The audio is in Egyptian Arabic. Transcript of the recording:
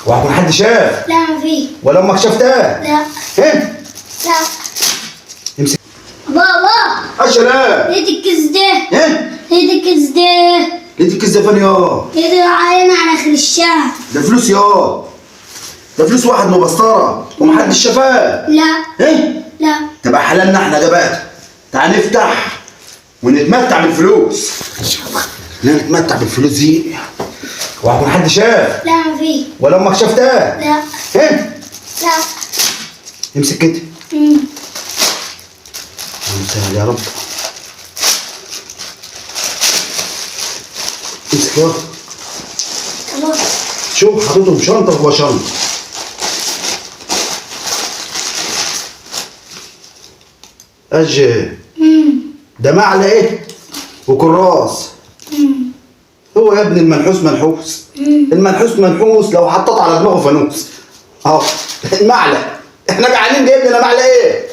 وهيكون حد شاف؟ لا مفيش. ولا امك شافتها؟ لا. ايه؟ لا. امسك. بابا. اشرب. لقيت الكيس ده. ايه؟ لقيت الكيس ده. لقيت الكيس ده فين يا؟ لقيته عايم على اخر الشارع. ده فلوس يا، ده فلوس واحد مبسطره ومحدش شافاه. لا. ايه؟ لا. تبقى حلالنا احنا ده بقى. تعال نفتح ونتمتع بالفلوس. لا نتمتع بالفلوس دي. وهيكون حد شاف؟ لا مفيش. ولا امك شافتها؟ لا. ايه؟ لا. امسك كده. سهل يا رب. امسك يا. خلاص. شوف حاططهم شنطه جوه شنطه. اجي. ده معلقه وكراس. هو يا ابني المنحوس منحوس. المنحوس منحوس لو حطيت على دماغه فانوس. اهو المعلق. احنا جعانين جايب لنا معلقه ايه؟